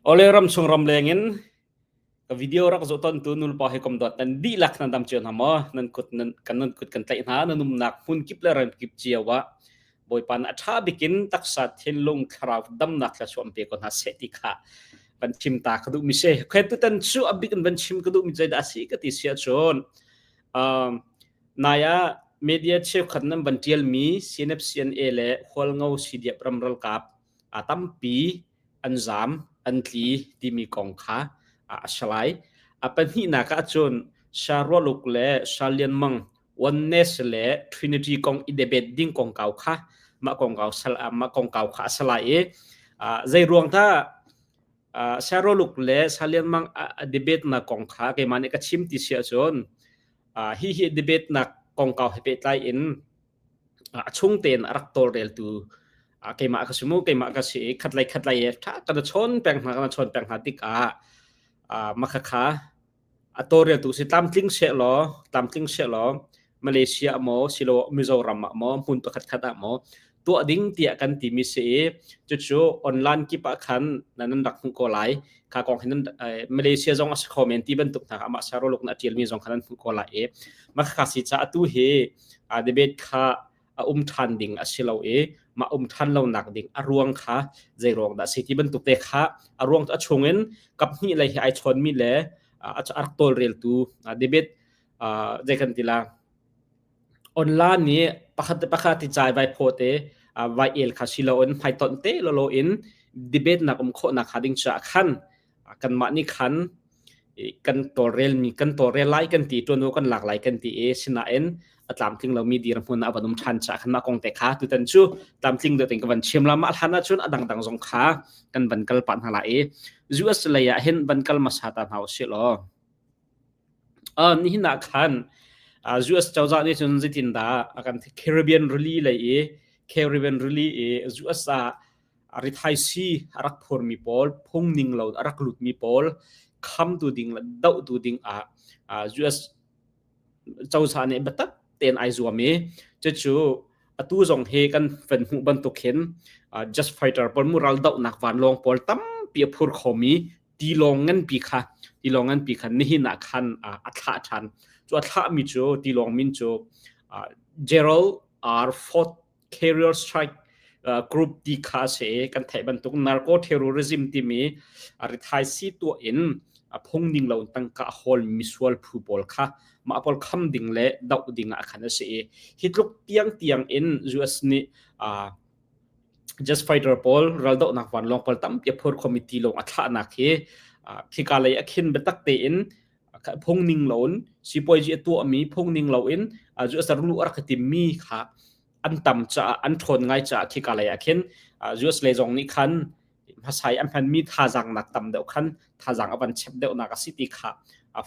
Awle ramchung ramleng in ka video rak zoh tawntu nulepa hawikom dawt nan dihlak nan dam cio hna maw? Nan kut nan kan nan kut kan tlaih hna. Nan umnak hmun kip le ram kip cio ah Bawipa nih a ṭha bikin taksa thinlung thlarau damnak thluachuah an pe ko hna seh ti kha van chim ta ka duhmi si. Okay, tutan cu a bik in van chim ka duhmi zeidah a si ka ti si ahcun um, nai ah media cheukhat nan van ṭialmi CNF CNA le Hualngo CDF ram ralkap a tampi an zaam, an tli timi kong kha a si lai. A pahnihnak ahcun Sarualuk le Salianmang Oneness le Trinity kong i debate ding kongkau kha mah kongkau sal mah kongkau kha a si lai i zei ruang dah Sarualuk le Salianmang a debate nak kong kha keimah nih ka chim ti si ahcun hi hi debate nak kongkau he pehtlai in a chung tein a rak tawlreltu keimah ka si mu keimah ka si i khatlei khatlei he ṭha kan chawn peng hna kan chawn peng hna tikah makhakha a tawlreltu si tlamtling sehlaw tlamtling sehlaw Malaysia maw silo Mizoram ah maw hmun pakhat khat ah maw tuah ding tiah kan timi si i cucu online kip ah khan nan rak hmuh ko lai kha kong hin Malaysia zong a si kho men ti bantuk hna amah saroluk na ṭialmi zong khan an hmuh ko lai i makhakha si ca atu hi debate kha a um ṭhan ding a si lo i mah um ṭhan lonak ding a ruang kha zei ruang dah si ti bantuk te kha a ruang a chungin kap hnih lei he ai chawnmi le a rak tawlreltu debate zei kan ti la online nih pakhat le pakhat ti cai vai phaw te vai el kha si loin hmaitonh te lolo in debate nak um khawhnak kha ding caah khan kanmah nih khan kan tawlrelmi kan tawlrel lai kan ti ṭuanvo kan lak lai kan ti i sinain a tlamtling lomi dirhmun ah a van um ṭhan caah khan mah kong te kha tutan cu tlamtling deuh tein ka van chim la mah hlan ahcun a dangdang zong kha kan van kal pah hna lai i US lei ah hin van kal hmasa ta hna usih law nihin ah khan US cozah nih cun zeitindah a kan Caribbean Rili lei i Caribbean Rili i US ah rithaisii a rak phurmi pawl phungning lo a rak lutmi pawl khamtu ding le dohtu ding ah US cozah nih biatak tein ai zuam i cucu atu zong hi kan van hmuh bantuk hin just fighter pawl mu ral dohnak vanlawng pawl tampi a phur khomi tilawng nganpi kha tilawng nganpi kha nihin ah khan a thlah ṭhan. Cu a thlahmi cu tilawng min cu Gerald R. Ford Carrier Strike Group ti kha a si i kan theih bantuk narco terrorism timi rithaisii tuah in phung ning lo tangka a hawl misual phu pawl kha mah pawl kham ding le doh ding ah khan a si i hi tluk tiang tiang in US nih just fighter pawl raldohnak vanlawng pawl tampi a phur khomi tilawng a thlahnak hi khika lei a khin biatak tein phung ning loin sipuazi a tuahmi phung ning loin US lu a rak timmi kha an tam caah an ṭhawn ngai caah khika lei ah khin US lei zong nih khan hmasai a hmanmi thazaang nak tam deuh khan thazaang a van chep deuhnak a si ti kha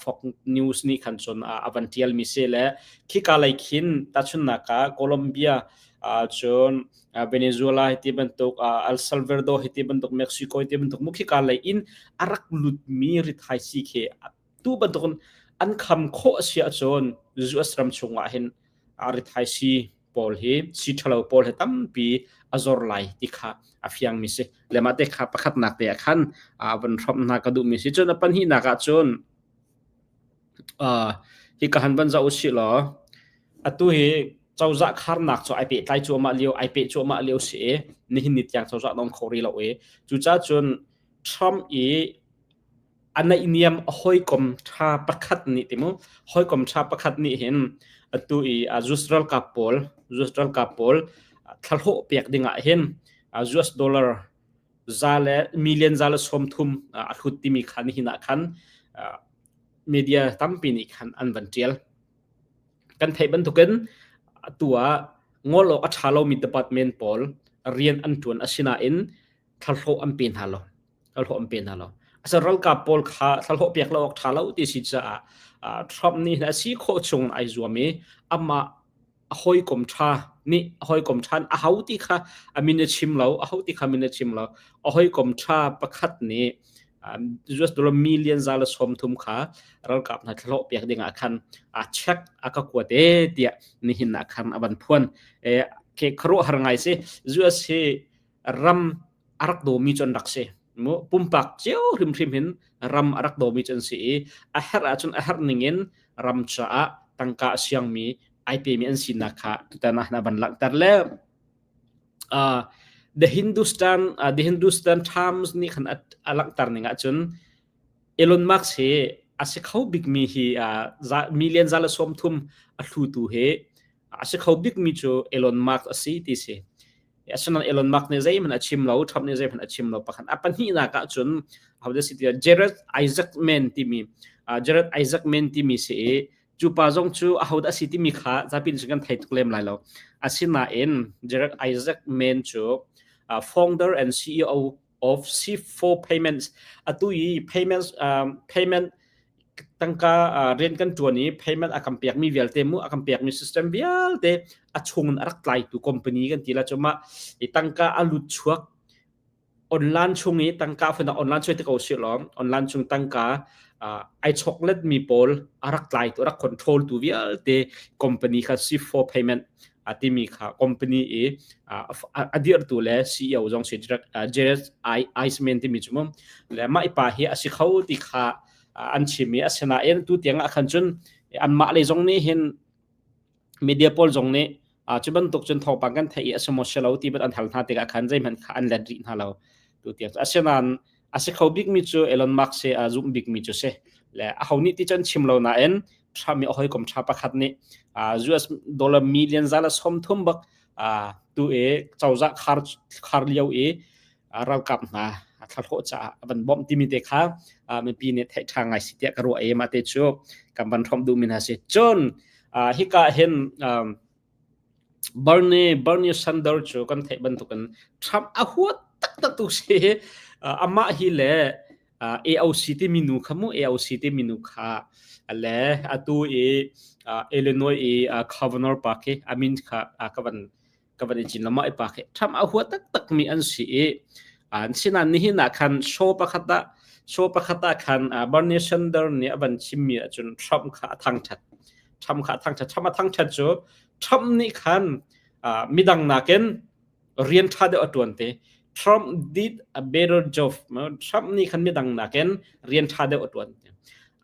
Fox News nih khan cun a van ṭialmi si le khika lei khin tahchunhnak ah Colombia cun Venezuela hi ti bantuk El Salvador hi ti bantuk Mexico hi ti bantuk mu khika lei in a rak lutmi rithaisii khi tu bantukin an kham khawh a si ahcun US ram chungah hin rithaisii pawl hi si ṭhalo pawl hi tampi a zor lai ti kha a fiangmi si. Le mah te kha pakhatnak te ah khan van hrawmh hna ka duhmi si. Cun a pahnihnak ah cun hi ka han van zoh usih law atu hi cozah kharnak cu ai pehtlai cuahmah lio ai peh cuahmah lio si i nihin ni tiang cozah dong kho rih lo i cucaah cun Trump i a naihniam a hawikom ṭha pakhat nih timu hawikom ṭha pakhat nih hin atu i US ralkap pawl US ralkap pawl thlahlawh pek dingah hin US dollar za le million za le 30 a hlut timi kha nihin ah khan media tampi nih khan an van ṭial. Kan theih bantukin atu ah ngol awk a ṭha lomi department pawl rian an ṭuan asinain thlahlawh an pe hna lo. Thlahlawh an pe hna lo. Asa ralkap pawl kha thlahlawh pek lo awk ṭha lo ti si caah Trump nih a si khawh chung ai zuam i amah a hawikom ṭha nih a hawikom ṭha a ho ti kha a min a chim lo a ho ti kha min a chim lo a hawikom ṭha pakhat nih US dollar million za le 30 kha ralkap hna thlahlawh pek ding ah khan a check a ka kuat e tiah nihin ah khan a van phuan e ke khuaruahhar ngai si US hi ram a rak dawmi cu an rak si. Mu pumpak cio hrimhrim hin ram a rak dawmi cu an si i a herh ahcun a herh ningin ram caah tangka a siangmi ai pemi an sinak kha tutan ah na van langhter le uh, The Hindustan uh, The Hindustan Times nih khan a langhter ning ahcun Elon Musk hi a si kho bikmi hi uh, million za le 30 a hlutu hi a si kho bikmi cu Elon Musk a si ti si. Asinain Elon Musk nih zeihmanh a chim lo, Trump nih zeihmanh a chim lo. Pakhat a pahnihnak ahcun ahodah si tiah Jared Isaacman timi uh, Jared Isaacman timi si i cu pa zong cu ahodah si timi kha zapi nih kan thei tuk lem lai lo. Asinain Jared Isaacman cu uh, founder and CEO of C4 Payments atu i payments um, payment tangka rian kan ṭuan i payment a kan pekmi vialte mu a kan pekmi system vialte a chung in a rak tlaitu company kan ti la cu mah i tangka a lut chuak online chung i tangka funa online chuai te ko si lawm online chung tangka ai choklet mi pawl a rak tlaitu a rak control tu vialte company kha C4 payment a timi kha company i a dirtu le CEO zong si Jared Iceman timi cu mu le mah i pa hi a si kho ti kha an chim i asinain tu tiang ah khan cun anmah lei zong nih hin media pawl zong nih cu bantuk cun thawngpang kan theih i a si maw si lo ti ban an hal hna tikah khan zeihmanh kha an let rih hna lo tu tiang asinain a si kho bikmi cu Elon Musk si a zumh bikmi cu si le aho nih ti cun chim lo nain Trump i a hawikom ṭha pakhat nih US dollar million za le 30 bak tu i cozah khar khar lio i ralkap hna thlahlawh caah a van bawmh timi te kha mipi nih theih ṭha ngai si tiah ka ruah i mah te cu kan van hrawmh duhmi hna si. Cun hika hin Bernie Bernie Sanders cu kan theih bantukin Trump a huat taktak tu si. Amah hi le AOC timi nu kha mu AOC timi nu kha le atu i Illinois i governor pa khi a min kha ka van ka van i cin lama i pa khi Trump a hua taktak mi an si i an sinan nihin ah khan show pakhat ah show pakhat ah khan Bernie Sanders nih a van chimmi ahcun Trump kha a thangthat Trump kha a thangthat Trump a thangthat cu Trump nih khan midang nakin rian ṭha deuh a ṭuan te Trump did a better job Trump nih khan midang nakin rian ṭha deuh a ṭuan te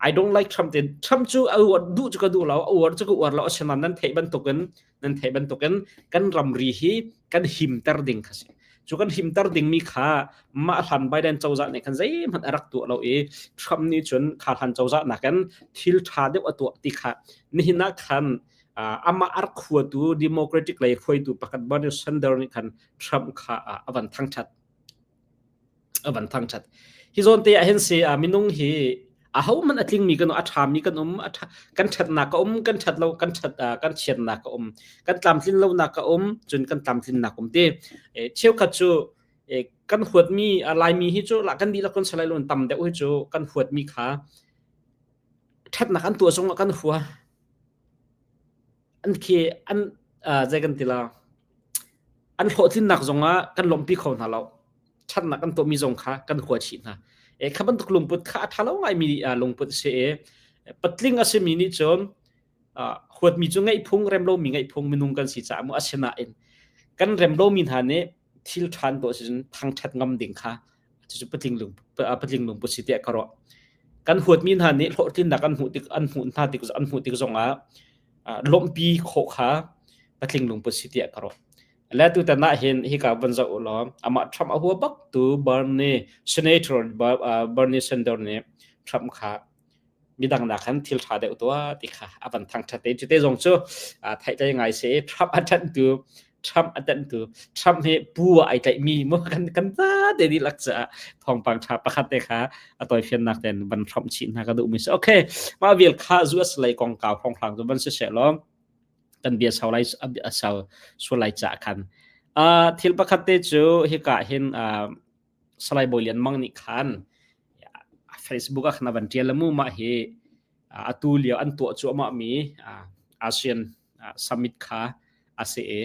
I don't like Trump te Trump cu a uar duh cu ka duh lo a uar cu ka uar lo asinain nan theih bantukin nan theih bantukin kan ramri hi kan himter ding kha si cu kan himter dingmi kha mah hlan Biden cozah nih khan zeihmanh a rak tuah lo i Trump nih cun kha hlan cozah nakin thil ṭha deuh a tuah ti kha nihin ah khan amah a rak huatu Democratic lei hruaitu pakhat Bernie Sanders nih khan Trump kha a van thangṭhat a van thangṭhat. Hi zawn te ah hin si minung hi ahohmanh a tlingmi kan um, a ṭhami kan um, a ṭha, kan ṭhatnak a um, kan ṭhat lo, kan ṭhat kan chiatnak a um, kan tlamtlin lonak a um, cun kan tlamtlinnak um ti. Cheukhat cu kan huatmi Laimi hi cu lah kan dihlak kan salai lo tam deuh hi cu kan huatmi kha ṭhatnak an tuah zong ah kan hua. An khi an zei kan ti la an hlawhtlinnak zongah kan lawmhpi kho hna lo ṭhatnak kan tuahmi zong kha kan hua chih hna e kha bantuk lungput kha a ṭha lo ngaimi lungput a si i patling a simi nih cun huatmi cu ngeih phung rem lomi ngeih phung minung kan si caah mu asinain kan rem lomi hna nih thil ṭhan tuah si cun thangṭhat ngam ding kha cucu patling lung patling lungput si tiah ka ruah kan huatmi hna nih hlawhtlinnak an hmuh tik an hmuh hna tik an hmuh tik zongah lawmhpi khawh kha patling lungput si tiah ka ruah le tutan ah hin hika van zoh u law amah Trump a hua bak tu Bernie Senator Bernie Sanders nih Trump kha midang nak khan thil ṭha deuh tuah ti kha a van thangṭhat te cu te zong cu theihtlei ngai si Trump a ṭanhtu Trump a ṭanhtu Trump hi pu ah ai tlaihmi mu kan kan za te dihlak caah thawngpang ṭha pakhat te kha a tawifiannak ten van hrawmh chih hna ka duhmi si okay mah vial kha US lei kongkau hrawnghrang cu van si seh law kan bia sau lai a sau sual lai ca khan thil pakhat te cu hika hin Salai Bawi Lian Mang nih khan Facebook ah khan a van ṭial mu mah hi atu lio an tuah cuahmah mi ASEAN summit kha a si i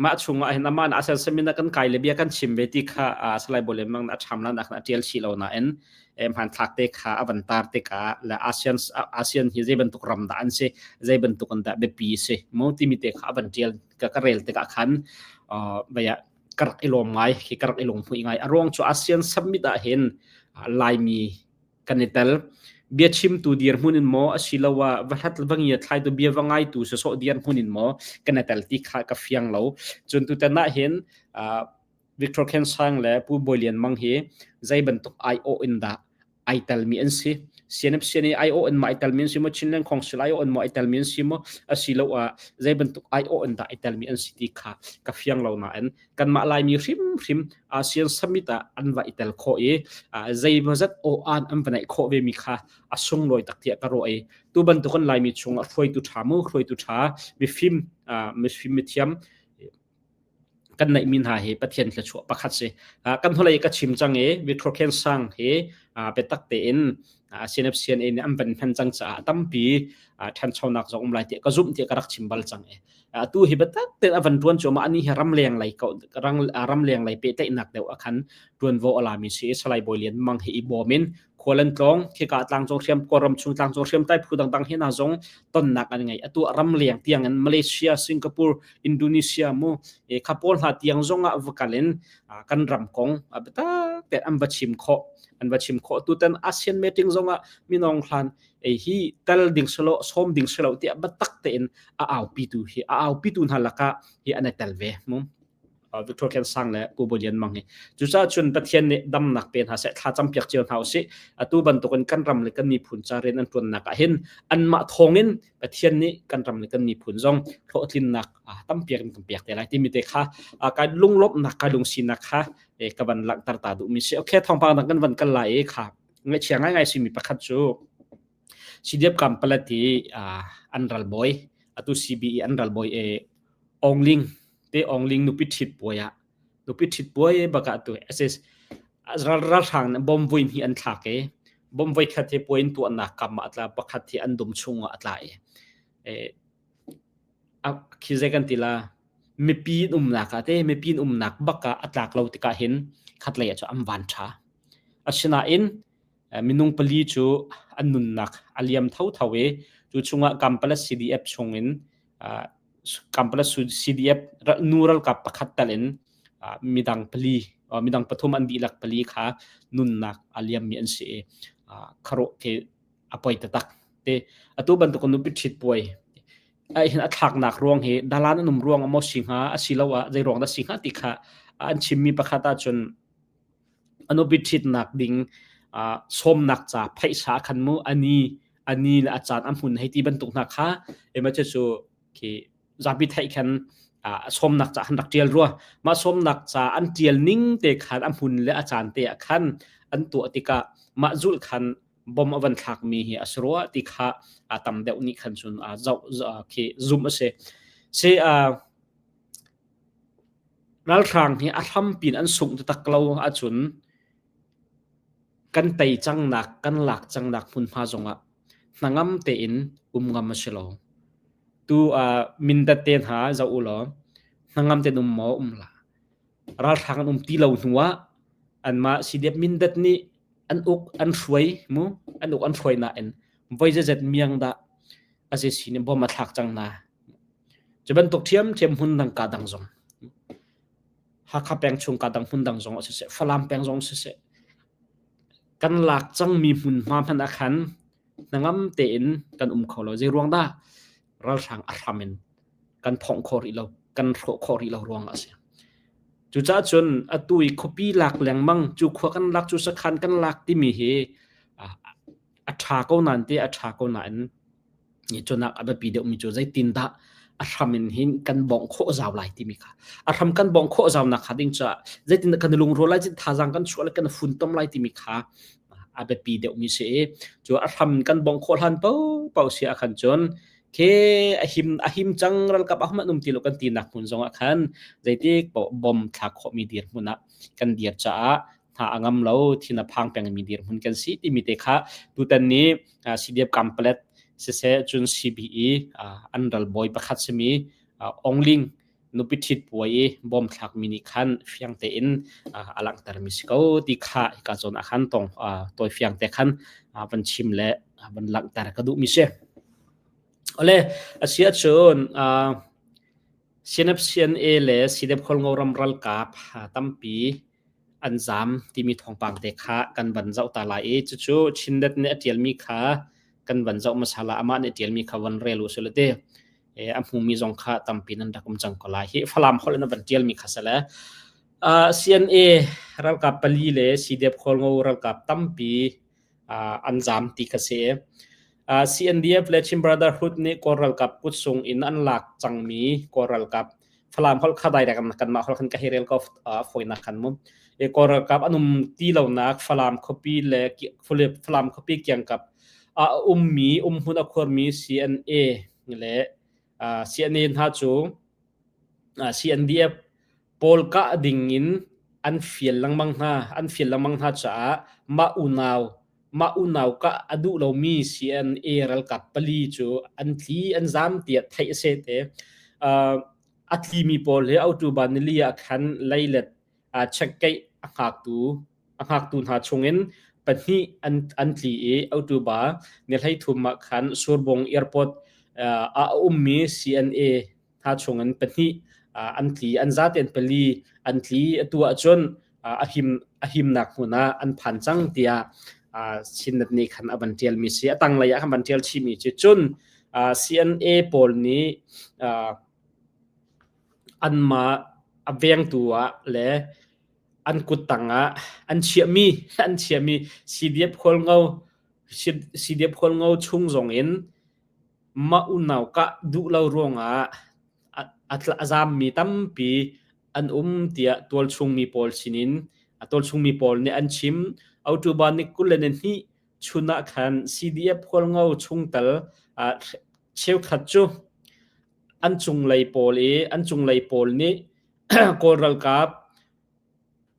mah chungah hin amah ASEAN summit ah kan kai le bia kan chim ve ti kha Salai Bawi Lian Mang a ṭham lan ah khan a ṭial chih lo nain hmanthlak te kha a van tar tikah le ASEAN ASEAN hi zei bantuk ram dah an si zei bantuk an dah biapi si mu timi te kha a van ṭial ka ka rel tikah khan baya. ka rak i lawm ngai khi ka rak i lunghmuih ngai. A ruang cu ASEAN summit ah hin Laimi kan i tel. Biachimtu dirhmun in maw asiloah va hlat va ngia thlaitu bia va ngaitu sawsawh dirhmun in maw kan i tel ti kha ka fiang lo. Cun tutan ah hin Victor Khen Sang le Pu Bawi Lian Mang hi zei bantuk aiawh in dah ai telmi an si? CNF CNA aiawh in ma ai telmi an si maw? Chinland Council aiawh in maw ai telmi an si maw? Asiloah zei bantuk aiawh in dah ai telmi an si ti kha ka fiang lo nain kanmah Laimi hrimhrim ASEAN Summit ah an va i tel khawh i zeimawzat aw-an an va neih khawh vemi kha a sunglawi tak tiah ka ruah i tu bantukin Laimi chungah hruaitu ṭha mu hruaitu ṭha mifim mifim mithiam kan neihmi hna hi Pathian thluachuah pakhat si. Kan hnulei ka chim cang i Victor Khen Sang hi biatak tein CNF CNA nih an van hman cang caah tampi ṭhanchonak zong um lai tiah ka zumh tiah ka rak chim bal cang i atu hi biatak tein a van ṭuan cuahmah ani hi ramleng lei ko ramleng lei pehtlaihnak deuh ah khan ṭuanvo a lami si i Salai Bawi Lian Mang hi i bawm in khual an tlawng khika tlangcung hriam kawlram chung tlangcung hriamtlai phu dangdang hi hna zong tonnak an ngei atu ramleng tiang in Malaysia Singapore Indonesia mu e kha pawl hna tiang zong ah va kal in kan ram kong biatak te an va chim khawh an va chim khawh tutan ASEAN meeting zong ah minong hlan ei hi tel ding selo som ding selo tiah biatak tein a aupi tu hi a aupi tu hna lakah hi an i tel ve mu Victor Khen Sang le Pu Bo Lian Mang hi. Cucaah cun Pathian nih damnak pe hna seh, thla campiak cio hna usih. Atu bantukin kan ram le kan miphun ca rian an ṭuannak ah hin anmah thawngin Pathian nih kan ram le kan miphun zong hlawhtlinnak tampiak in kan pek te lai timi te kha kai lunglawmhnak kai lungsinak kha ka van langhter ta duhmi si. Okay, thawngpang dang kan van kal lai i kha ngaihchia ngaingai simi pakhat cu CDF Kampalat i an ralbawi atu CBE an ralbawi e Ong Ling te Ong Ling nupi ṭhit puai ah nupi ṭhit puai bak ah tu SS ralhrang nih bom voi hnih an thlak i bom voi khat hi puai in tuahnak kam ah a tla pakhat hi an dum chung ah a tla i khi zei kan ti la mipi in umnak ah te mipi in umnak bak ah a tlak lo tikah hin khatlei ah cu an van ṭha asinain minung pali cu an nunnak a liam thotho i cu chungah Kampala CDF chungin Kampala CDF nu ralkap pakhat tal in midang pali midang pathum an dihlak pali kha nunnak a liammi an si i kharawh khi a poi taktak te atu bantuk nupi ṭhit puai ai hin a thlaknak ruang hi dalan an um ruang maw si hnga asiloah zei ruang dah si hnga ti kha an chimmi pakhat ahcun a nupi ṭhitnak ding sawmnak ca phaisa khan mu ani ani le a caan a hmun hei ti bantuk hna kha ema cu cu khi zapi theih khan sawmnak ca han rak ṭial rua mah sawmnak ca an ṭial ning te khan a hmun le a caan te ah khan an tuah tikah mah zulh khan bom a van thlakmi hi a si rua ti kha a tam deuh nih khan cun zoh khi zumh a si si Ralhrang hi a hrampi in an sungh taktak lo ahcun kan tei cangnak, kan lak cangnak hmunhma zongah hnangam tein um ngam a si lo. Tu Mindat te hna zoh u law hnangam tein um maw um hlah. Ralhrang an um ti lo hnu ah anmah CDF Mindat nih an uk an hruai mu an uk an hruai nain voi zeizat miang dah a si sin in bom a thlak cang hna. Cu bantuk ṭhiamṭhiam hmun dang ka dang zong Hakha peng chung ka dang hmun dang zong ah siseh, Falam peng zong siseh, kan lak cangmi hmunhma hmanh ah khan hnangam tein kan um kho lo. Zei ruang dah? Ralhrang a hram in kan phongh khawh rih lo, kan hrawh khawh rih lo ruang ah a si. Cucaah cun atu i khuapi lak lengmang, cu khua kan lak, cu sakhan kan lak timi hi a ṭha ko nain ti a ṭha ko nain cunak a biapi deuhmi cu zeitindah a hram in hin kan bawngh khawh zau lai timi kha a hram kan bawngh khawh zaunak kha ding caah zeitindah kan lungrual lai thazaang kan chuah lai kan funtom lai timi kha a biapi deuhmi si i cu a hram kan bawngh khawh hlan paohpaoh si ah khan cun ke a him a him cang ralkap a hman um ti lo kan tinak hmun zongah khan zeitik paoh bom thlak khawhmi dirhmun ah kan dir caah hna a ngam lo thin a phang pengmi dirhmun kan si timi te kha tutan ni CDF Kamplet siseh cun CBE an ralbawi pakhat simi Ong Ling nupi ṭhit puai i bom thlakmi nih khan fiang tein a langhtermi si ko ti kha hika zawn ah khan tong tawi fiang te khan van chim le van langhter ka duhmi si. Ole a si ahcun. CNF CNA le CDF Khualngo ram ralkap tampi an zaam timi thawngpang te kha kan van zoh ta lai i cucu Chinnet nih a ṭialmi kha kan van zoh hmasa la amah nih ṭialmi kha van rel u sila ti a hmumi zong kha tampi nan rak um cang ko lai hi Falam holh in a van ṭialmi kha sale CNA ralkap pali le CDF Khualngo ralkap tampi an zaam ti kha si. CNDF le Chin Brotherhood nih Kawl ralkap kutsung in an lak cangmi Kawl ralkap Falam holh kha dai kan mah holh khan ka hei rel ko fawinak khan mu. E Kawl ralkap an um ti lonak Falam khuapi le Falam khuapi kiangkap a ummi umhmun a khuarmi CNA le CNA hna cu CNDF pawl kah ding in an fial lengmang hna an fial lengmang hna caah mah unau mah unau kah a duh lomi CNA ralkap pali cu an tli an zam tiah theih a si te. A tlimi pawl hi October nili ah khan leilet checkkeih a hngaktu a hngaktu hna chungin pahnih an an tli i October ni 13 ah khan Surbung Airport ah a ummi CNA hna chungin pahnih an tli an zaten pali an tli atu ahcun a him a himnak hmun ah an phan cang tiah Chinnet nih khan a van tialmi si a tanglei ah khan van tial chihmi cu cun CNA pawl nih anmah a vengtu ah le an kut tangah an chiahmi an chiahmi CDF Khualngo CDF Khualngo chung zong in Mah unau kah duh lo ruangah a zaammi tampi an um tiah tualchungmi pawl sinin tualchungmi pawl nih an chim. October ni 22 chun ah khan CDF Hualngo chungtel cheukhat cu an cunglei pawl i an cunglei pawl nih Kawl ralkap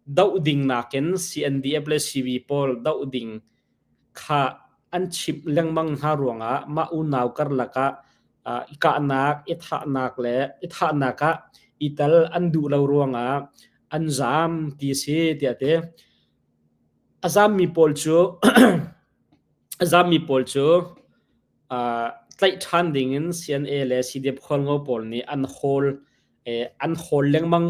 doh ding nakin CNDF le CB pawl doh ding kha an chimh lengmang hna ruangah mah unau karlak ah i kahnak, i thahnak le i thahnak ah i tel an duh lo ruangah an zaam ti a si tiah ti. A zaammi pawl cu a zaammi pawl cu tlaih ṭhan dingin CNA le CDF khualngo pawl nih an hawl an hawl lengmang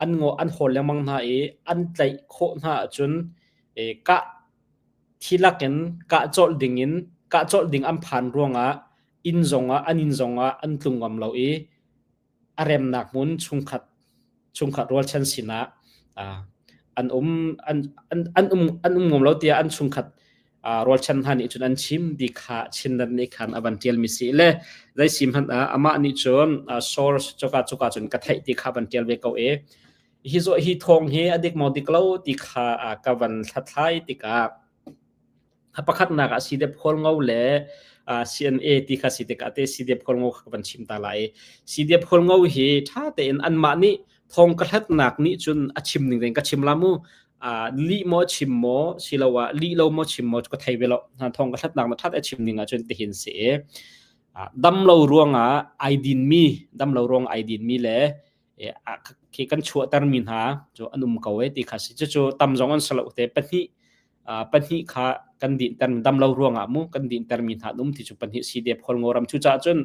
an ngaw an hawl lengmang hna i an tlaih khawh hna ahcun kah thi lakin kah colh dingin kah colh ding an phan ruangah inn zongah an inn zongah an tlung ngam lo i a remnak hmun chungkhat chungkhat rualchan sinah an um an an an um an um ngam lo tiah an chungkhat rualchan hna nih cun an chim ti kha Chinland nih khan a van ṭialmi si le zei si hmanh ah amah nih cun source cuka cuka cun ka theih ti kha van ṭial ve ko i hi zo hi thawng hi a dik maw dik lo ti kha ka van hlathlai tikah a pakhatnak ah CDF Khualngo le CNA ti kha si tikah te CDF Khualngo kha ka van chim ta lai. CDF Khualngo hi ṭha tein anmah nih thawng ka hlatnak nih cun a chim ning ding ka chim la mu lih maw chim maw siloah lih lo maw chim maw ka thei ve lo thawng ka hlatnak na ṭhat a chim ning ahcun tihin si dam lo ruangah ai din mi dam lo ruang ai din mi le khi kan chuahter mi hna cu an um ko e ti kha si cucu tam zong an salo te pahnih pahnih kha kan dinter dam lo ruangah mu kan dinter mi hna um ti cu pahnih CDF Khualngo ram cu ca cun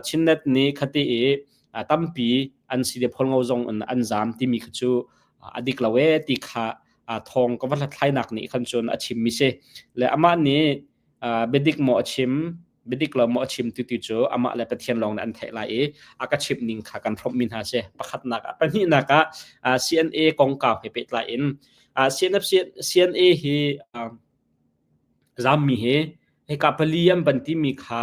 Chinnet nih khati i tampi an CDF Khualngo zong in an zam timi kha cu a dik lo e ti kha thawng ka va hlathlainak nih khan cun a chim mi si le amah nih biadik maw a chim biadik lo maw a chim ti ti cu amah le Pathian lawng nih an theih lai i a ka chimh ning kha kan hrawmh mi hna si pakhatnak ah pahnihnak ah CNA kongkau he pehtlai in CNF CNA hi zammi hi hika pali an ban timi kha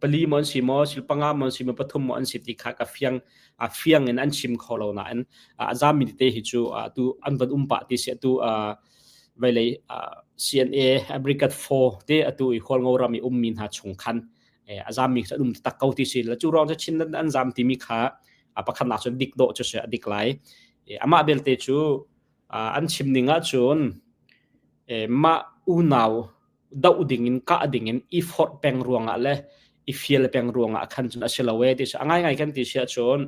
pali maw an si maw sil panga maw an si maw pathum maw an si ti kha ka fiang a fiang in an chim kho lo nain a zami tete hi cu tu an van um pah ti si atu veilei CNA Abrikat 4 te atu i Hualngo ram i ummi hna chung khan a zami cu an um tak ko ti si la cu ruang cu Chin an zam timi kha pakhatnak cun dik dawh cu si a dik lai amah belte cu an chim ning ahcun mah unau doh ding in kah ding in i forh peng ruangah le i fial peng ruangah khan cun a si lo e ti a ngaingai kan ti si ahcun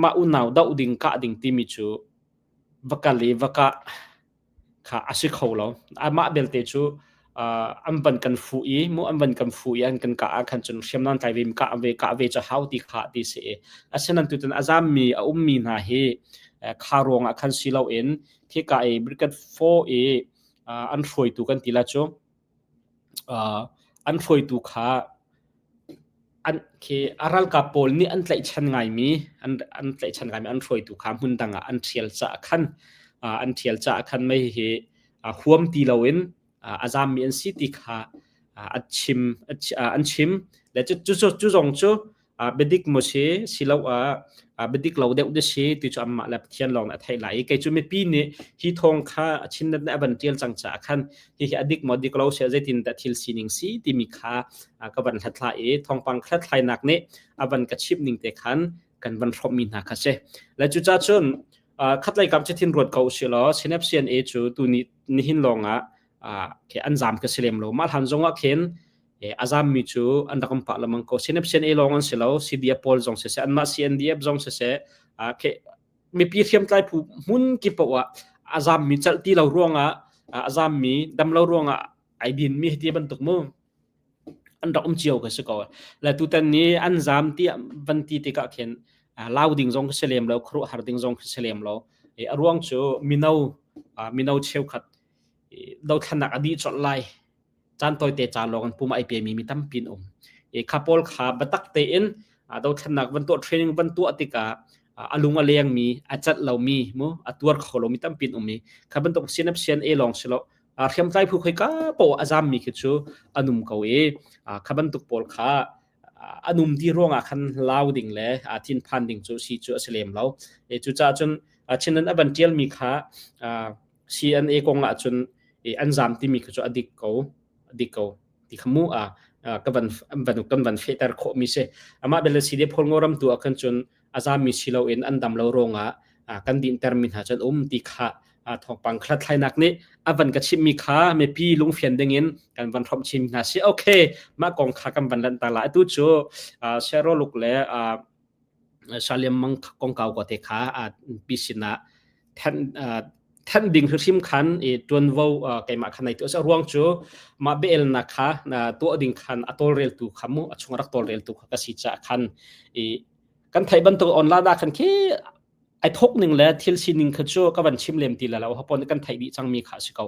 mah unau doh ding kah ding timi cu va kal i va kah kha a si kho lo. Amah belte cu an van kan fuh i mu an van kan fuh i an kan kah ah khan cun hriamnam tlai ve kah ve kah ve cu hau ti kha ti si i asinain tutan a zammi a ummi hna hi kha ruangah khan si loin khika i Brigade 4 i an hruaitu kan ti la cu an hruaitu kha an khi a ralkap pawl nih an tlaihchan ngaimi an an tlaihchan ngaimi an hruaitu kha hmun dang ah an ṭhial caah khan an ṭhial caah khan mei hi huam ti loin a zammi an si ti kha a chim an chim le cu cu zong cu biadik maw si siloah biadik lo deuh de si ti cu anmah le Pathian lawng nih a theih lai i kei cu mipi nih hi thawng kha Chinnet nih a van ṭial cang caah khan hihi a dik maw dik lo si zeitin dah thil sining si timi kha ka van hlathlai i thawngpang hlathlainak nih a van ka chimh ning te khan kan van hrawmhmi hna kha si. Le cucaah cun khatlei kam cu thin ruat ko usih law Synapse CNA cu tuni nihin lawngah an zaam ka si lem lo. Mah hlan zongah khin a zammi cu an rak um pah lengmang ko. CNF CNA lawng an si lo, CDF pawl zong siseh, anmah CNDF zong siseh, mipi hriamtlai phu hmun kip paoh ah a zammi calh ti lo ruangah a zammi dam lo ruangah ai dinmi ti bantuk mu an rak um cio ka si ko. Le tutan ni an zam ti van ti tikah khin lau ding zong ka si lem lo, khuaruahhar ding zong ka si lem lo. A ruang cu mino mino cheukhat dothlannak a dih colh lai caan tawite ca lawng in pum ai pemi mi tampi an um. I kha pawl kha biatak tein dothlennak van tuah training van tuah tikah a lung a lengmi a cat lomi mu a tuar kho lomi tampi an um i kha bantuk CNF CNA lawng si lo hriamtlai phu khoi ka po a zammi khi cu an um ko i kha bantuk pawl kha an um ti ruangah khan lau ding le thinphan ding cu si cu a si lem lo. E cucaah cun Chinland a van tialmi kha CNA kong ah cun an zam timi kha cu a dik ko a dik ko ti kha mu a ka van van kan van fehter khawh mi si amah bel si de phol ngoram tu ah khan cun a zam mi si lo in an dam lo ruangah kan dinter mi hna cun um ti kha thawngpang hlathlainak nih a van ka chimh mi kha mipi lungfian ding in kan van hrawmh chin hna si okay mah kong kha kan van lanh ta la atu cu Seroluk le Saliam mang kongkau ko te kha pi sinah thanh ding hrimhrim khan i ṭuanvo keimah khan nai tu a ruang cu mah biaelnak kha tuah ding khan a tawlreltu kha mu a chung rak tawlreltu kha ka si caah khan i kan theih bantuk online ah khan khi ai thok ning le thil sining kha cu ka van chim lem ti la lo hapon kan theih dih cangmi kha si ko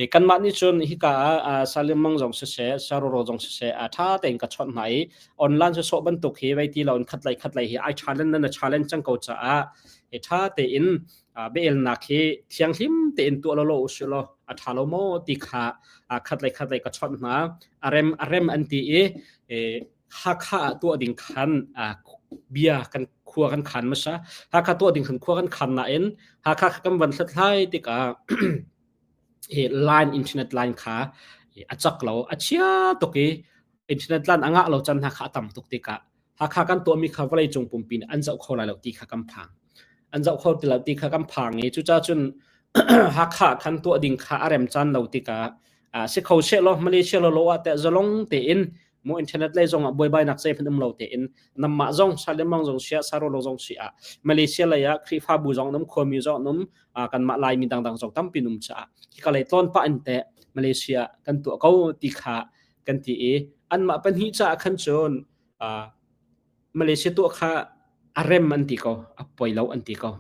i kanmah nih cun hika ah Salim Mang zong siseh Saroro zong siseh a ṭha tein ka chawnh hna i online sawsawh bantuk hi vei ti lo in khatlei khatlei hi ai challenge nan a challenge cang ko caah i ṭha tein biaelnak hi thianghlim tein tuah lo lo usih law a ṭha lo maw ti kha khatlei khatlei ka chawnh hna a rem a rem an ti i Hakha ah tuah ding khan bia kan khua kan khan hmasa Hakha tuah ding khan khua kan khan nain Hakha kan van hlathlai tikah line internet line kha a cak lo a chia tuk i internet line a ngah lo can hna kha a tam tuk tikah Hakha kan tuahmi kha vawleicung pumpi nih an zoh kho lai lo ti kha kan phang. An zoh kho ti lo ti kha kan phang i cucaah cun Hakha khan tuah ding kha a rem caan lo tikah si kho seh law Malaysia lo lo ah teh zalong tein mu internet lei zong ah buaibainak zei hmanh um lo tein namah zong Salemang zong sia Sarolo zong si ah Malaysia lei ah Khrihfabu zong num khuami zong num kanmah Laimi dangdang zong tampi num caah hika lei tlawn pah in teh Malaysia kan tuah ko ti kha kan ti i anmah pahnih caah khan cun Malaysia tuah kha a rem an ti ko a poi lo an ti ko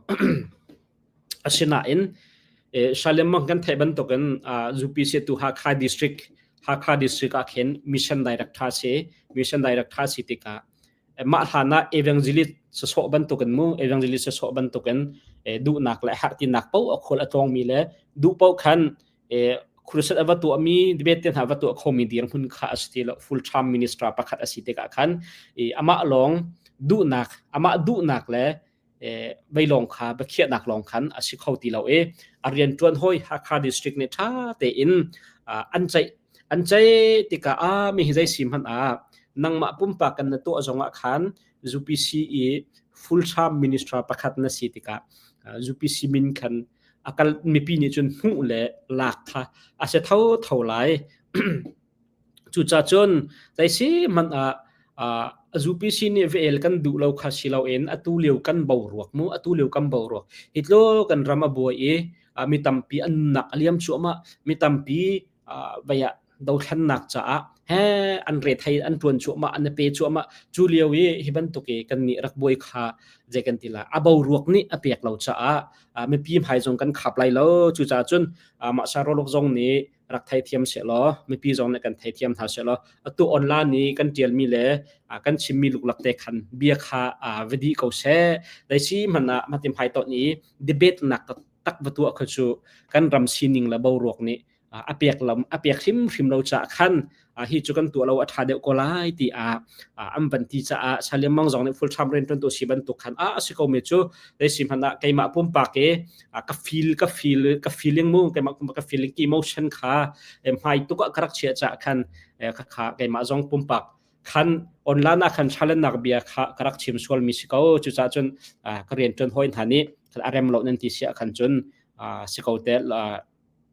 asinain Shalem mang kan theih bantukin UPC tu Hakha district Hakha district ah khin mission director si mission director si tikah mah hlan ah evangelist sasawh bantukin mu evangelist sasawh bantukin duhnak le hartinak paoh a khual a tlawngmi le duh paoh khan crusade a va tuahmi debate te hna va tuah khomi dirhmun kha a si ti lo full time minister pakhat a si tikah khan amah lawng duhnak amah duhnak le vei lawng kha biakhiahnak lawng khan a si kho ti lo i a rian ṭuan hawi Hakha district nih ṭha tein an ceih an ceih tikah a mi hi zei si hmanh ah nangmah pumpak kan na tuah zongah khan UPC i full time minister pakhat na si tikah UPC min khan a kal mipi nih cun hmuh le lak kha a si tho tho lai cucacun zeisi hmanh ah UPC nih vel kan duh lo kha si loin atu lio kan boruak mu atu lio kan boruak hi tlo kan ram a buai i mi tampi an nunnak a liam cuahmah mi tampi vei ah. Dothlennak caah he an rethei an ṭuan cuahmah, an i pe cuahmah. Cu lio i hi bantuk i kannih rak buai kha zei kan ti lai, a boruak nih a pek lo caah mipi hmai zong kan khap lai lo. Cucaah cun mah Saroluk zong nih rak theithiam sehlaw, mipi zong nih kan theithiam hna sehlaw, atu online i kan ṭialmi le kan chimmi luklak te khan bia kha va dih ko seh. Daisi hmanh ah matim hai ton i debate nak tak va tuah kha cu kan ram sining le boruak nih a pek lam a pek hrimhrim lo caah khan hi cu kan tuah lo a ṭha deuh ko lai ti ah an van ti caah Salim Mang zong nih full time rian ṭuan tu si bantuk khan a si ko mi cu leisi hmanh ah keimah pumpak i ka feel ka feel ka feeling mu, keimah pumpak ka feeling emotion kha hmai tuk ah ka rak chiah caah khan kha keimah zong pumpak khan online ah khan challenge nak bia kha ka rak chim sual mi si ko. Cucaah cun ka rian ṭuan hawi hna nih a rem lo nan ti si ah khan cun si ko te,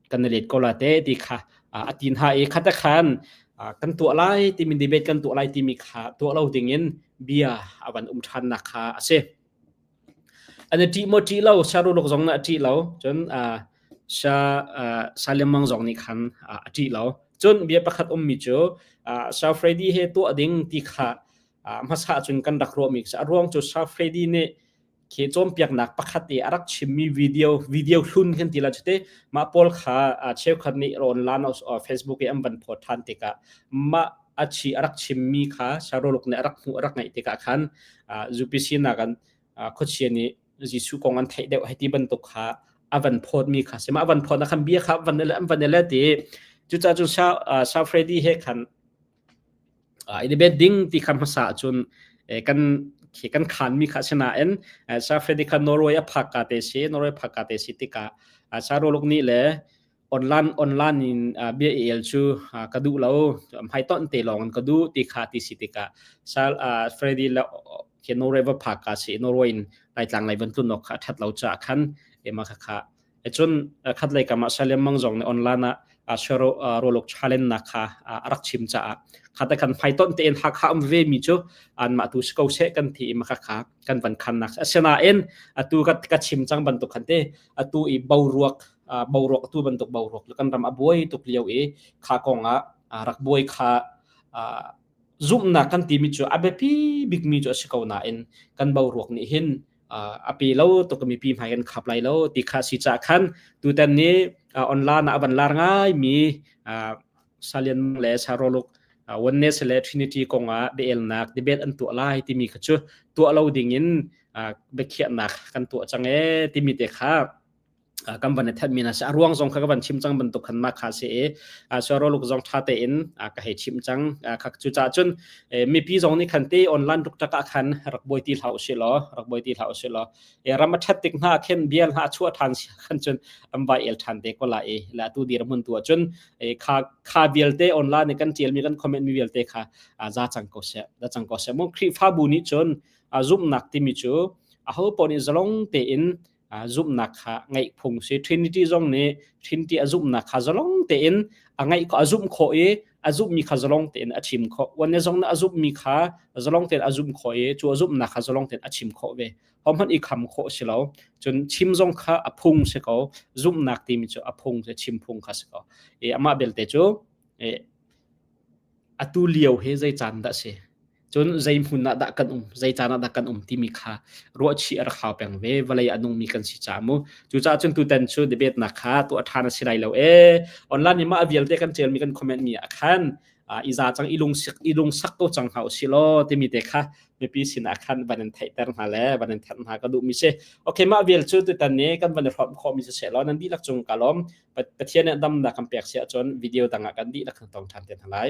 kan i let ko la te ti kha a tin ha i khata khan kan tuah lai timi, debate kan tuah lai timi kha tuah lo ding in bia a van um ṭhan nak kha a si. An i ṭih maw ṭih lo, Sharuluk zong nih a ṭih lo, cun Sha Salemang zong nih khan a ṭih lo. Cun bia pakhat ummi cu Sha Freddy he tuah ding ti kha hmasa cun kan rak ruahmi a ruang cu Sha Freddy nih khi cawnpiaknak pakhat i a rak chimmi video hlun kan ti la cu te, mah pawl kha cheukhat nih online Facebook i an van phawt ṭhan tikah mah a chi a rak chimmi kha Saroluk nih a rak hmuh, a rak ngaih tikah khan UPC nak an khuachia nih Jesuh kong an theih deuh hei ti bantuk kha a van phawtmi kha si. Mah a van phawt na khan bia kha van an van le ti. Cucaah cun Sa Freddy he khan i debate ding ti kha hmasa cun kan khi kan khanmi kha sinain Sa Freddy kha Norway a phak ka te si, Norway phak ka te si tikah Sa Roluk nih le online in bia i el cu ka duh lo, hmaitonh te lawng in ka duh ti kha ti si tikah Sal Freddy le khi Norway va phak ka si, Norway in Laitlang lei van tlun awk kha a ṭhat lo caah khan ema kha kha cun khat lei kam ah Salem Mang zong nih online ah shero rolok challenge nak kha a rak chim caah khata kan hmaitonh tein Hakha um ve mi cu anmah tu si ko seh kan ti i ma kha kha kan van khan nak. Asinain atu ka chim cang bantuk khan te, atu i boruak boruak tu bantuk boruak kan ram a buai tuk lio i kha kong ah rak buai kha, zumhnak kan timi cu a biapi bikmi cu a si ko nain kan boruak nih hin a pe lo tuk, mipi hmai kan khap lai lo ti kha si ca khan tutan ni online ah a van lar ngai mi Salian le Saroluk Oneness le Trinity kong ah biaelnak debate an tuah lai timi kha cu tuah lo ding in biakhiahnak kan tuah cang e timi te kha kan van i thenmi hna si. A ruang zong kha ka van chim cang bantuk khan mah kha si i Suaroluk zong ṭha tein ka hei chim cang kha. Cucaah cun mipi zong nih khan te online rukṭak ah khan rak buai ti hlah usih law, rak buai ti hlah usih law, ram a ṭhat tik hna khin bial hna a chuah ṭhan si khan cun an vai el ṭhan te ko la i la tu dirhmun tu ahcun kha kha vialte online kan ṭialmi, kan comment mi vialte kha za cang ko seh, za cang ko seh mu. Khrihfabu nih cun zumhnak timi cu aho paoh nih zalong tein zumhnak kha ngeih phung si. Trinity zong nih Trinity a zumhnak kha zalong tein a ngeih a zumh khawh i a zumhmi kha zalong tein a chim khawh. One zong nih a zumhmi kha zalong tein a zumh khawh i cu a zumhnak kha zalong tein a chim khawh ve. Hohmanh i kham khawh si lo. Cun chim zong kha a phung si ko. Zumhnak timi cu a phung si, chim phung kha si ko. I amah belte cu atu lio hi zei caan dah si, cun zei hmun ah dah kan um, zei caan ah dah kan um timi kha ruahchih a rak hau peng ve, vawlei a nungmi kan si caah mu. Cucaah cun tutan cu debate nak kha tuah ṭhan a si lai lo e. Online in mah vialte kan ṭialmi, kan comment mi ah khan i za cang, i lungsik i lungsak ko cang hna usih law timi te kha mipi sinah khan van in theihter hna le van in thanh hna ka duhmi si. Okay, mah vial cu tutan ni kan van i hrawm khawhmi si seh law nan dihlak cung ka lawm. Pathian nih damnak kan pek si ahcun video dang ah kan dihlak kan tong ṭhan te hna lai.